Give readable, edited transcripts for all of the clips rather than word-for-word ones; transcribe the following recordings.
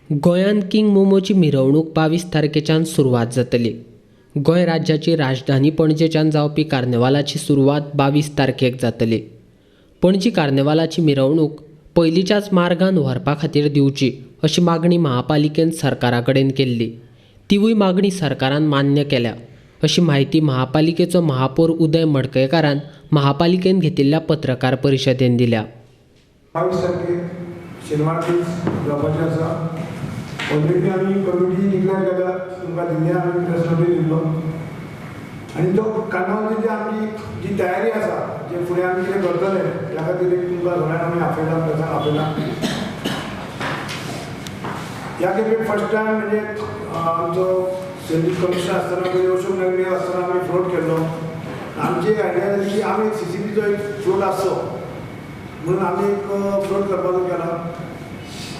गोंयांत किंग मोमोची मिरवणूक 22 तारखेच्यान सुरवात जातली. गोंय राज्याची राजधानी पणजेच्यान जावपी कार्नेवालाची सुरवात 22 तारखेक जातली. पणजी कार्नेवालाची मिरवणूक पयलींच्याच मार्गान व्हरपा खातीर दिवची अशी मागणी महापालिकेन सरकारा कडेन केल्ली. तिवूय मागणी सरकारान मान्य केल्या अशी म्हायती महापालिकेचो महापौर उदय मडकयकारान महापालिकेन घेतिल्ल्या पत्रकार परिशदेन दिल्या. 22 तारखेक शेनवार दीस जावपाचें आसा. ऑलरेडी आमी कमिटी डिक्लेअर केल्या, तुमकां दिल्ली आमी प्रेस नोटीस दिल्लो आनी तो कार्नावालची जी आमची जी तयारी आसा, जे फुडें आमी कितें करतले त्या खातीर एक तुमकां सगळ्यांक आमी आपयला, प्रेसाक आपयला. ह्या खेपे फर्स्ट टायम म्हणजे आमचो सर्वीस कमिशनर आसतना पयलीं अशोक नायक मेयर आसतना आमी फ्लोट केल्लो. आमची आयडिया जाली की आमी एक सीसीबीचो एक फ्लोट आसचो म्हणून आमी एक फ्लोट करपाचो केला.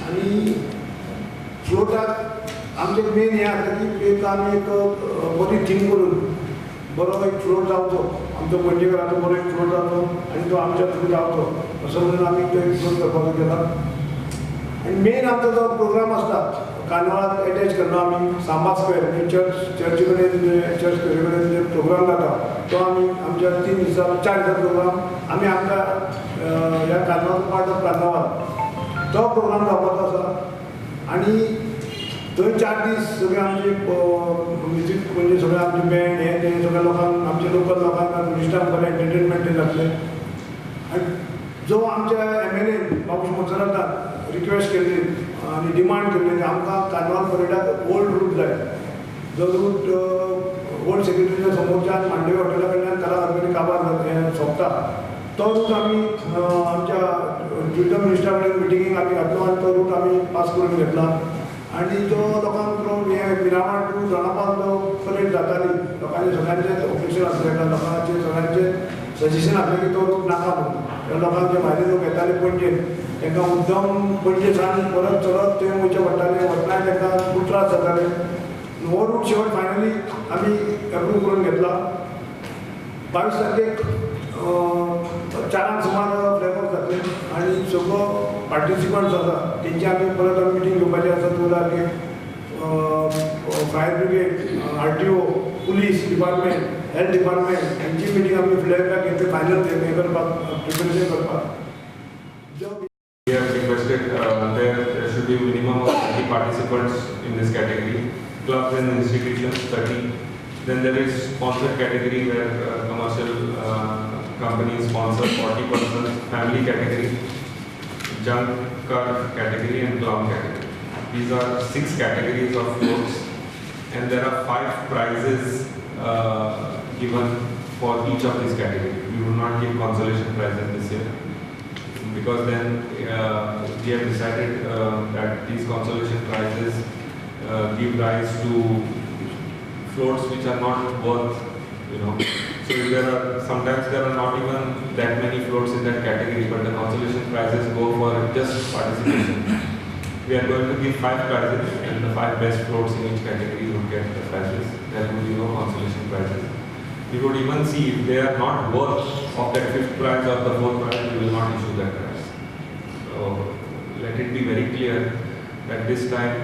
आनी फ्लोटाक आमचें मेन हें आसा की एक आमी एक बरी थीम करून बरो एक फ्लोट जावचो, आमचो पणजेकारांचो बरो एक फ्लोट जावचो आनी तो आमच्या थ्रू जावचो असो म्हणून आमी तो एक फ्लोट करपाचो केला. आनी मेन आमचो जो प्रोग्राम आसता कार्नावालाक एटॅच करना आमी सांबा स्क्वेर म्हणजे चर्ची कडेन, चर्च स्क्वेरी कडेन जे प्रोग्राम जाता तो आमी आमच्या 3 दिसां 4 दिसां प्रोग्राम आमी आमच्या ह्या कार्नावाल पार्ट ऑफ कार्नावाल तो प्रोग्राम जावपाचो आसा. आनी थंय 4 दीस सगळे आमचे म्युजीक म्हणजे सगळे आमचे बँड हे ते सगळ्या लोकांक, आमच्या लोकल लोकांक, टुरिस्टांक बरें एंटरटेनमेंट जातलें. आनी जो आमच्या MLA Babush मोन्सेरातान रिक्वेस्ट केल्ली आनी डिमांड केल्ली की आमकां कार्नावाल परेडाक ओल्ड रूट जाय, जो रूट ओल्ड सेक्रेटरीच्या समोरच्यान मांडवी हॉटेला कडल्यान कला अकादमी काबार हें सोंपता तो रूट आमी आमच्या टुरिजम मिनिस्टरा कडेन मिटिंगेक आमी घातलो आनी तो रूट आमी पास करून घेतला. आनी तो लोकांक हे मिरामार टू दोनापावल जो परेड जाताली लोकांचे सगळ्यांचें ऑब्जेक्शन आसलें, लोकांचे सगळ्यांचें सजेशन आसलें की तो रूट नाका म्हणून. लोकांक जे भायले लोक येताले पणजेन तांकां मुद्दम पणजे सावन परत चलत थंय वयचें पडटालें, वतना तांकां खूब त्रास जाताले. हो रूट शेवट फायनली आमी एप्रूव करून घेतला. 22 तारखेक 4 सुमार फ्लॅग ऑफ जातलें आनी सगळो पार्टिसिपंट्स आसा तेंची आमी परत आमी मिटींग घेवपाची आसा. 2 तारखेक fire brigade, RTO, police department, health department हेंची मिटींग आमी फ्लॅगाक घेतली फायनल हें करपाक, प्रिपरेशन करपाक. We have requested there should be minimum of 30 participants in this category, clubs and institutions 30. Then there is sponsor category where commercial companies sponsor 40 persons, family category, junk car category and clown category. These are 6 categories of floats and there are 5 prizes given for each of these categories. We will not give consolation prizes this year because then we have decided that these consolation prizes give rise to floats which are not worth, you know. So if there are, sometimes there are not even that many floats in that category, but the consolation prizes go for just participation. We are going to give 5 prizes and the 5 best floats in each category would get the prizes. There will be no consolation prizes. We would even see if they are not worth of that 5th prize or the 4th prize, we will not issue that prize. So let it be very clear that this time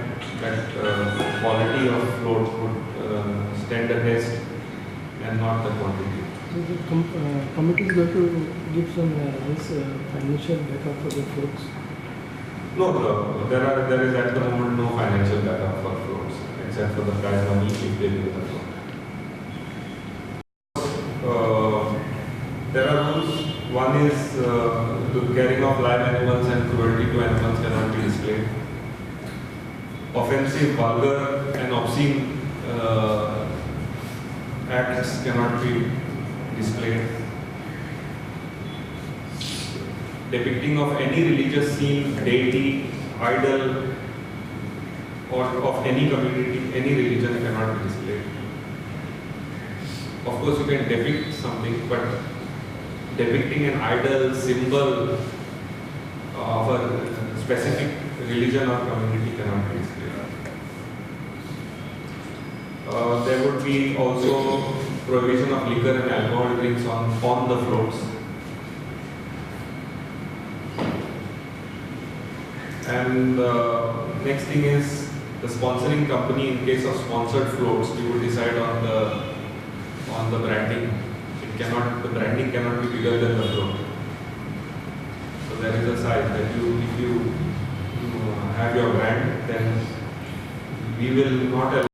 that quality of float would stand the test and not the quantity. So the committee is going to give some financial backup for the floats? No, there is at the moment no financial backup for floats except for the prize money if they win the float. There are rules. One is the carrying of live animals and cruelty to animals cannot be displayed. Offensive, vulgar and obscene acts cannot be displayed. Depicting of any religious scene, deity, idol or of any community, any religion cannot be displayed. Of course you can depict something, but depicting an idol, symbol of a specific religion or community cannot be displayed. There would be also prohibition of liquor and alcohol drinks on the floats. And next thing is the sponsoring company. In case of sponsored floats, we would decide on the branding. It cannot, the branding cannot be bigger than the float. So there is a size that you, if you have your brand, then we will not allow.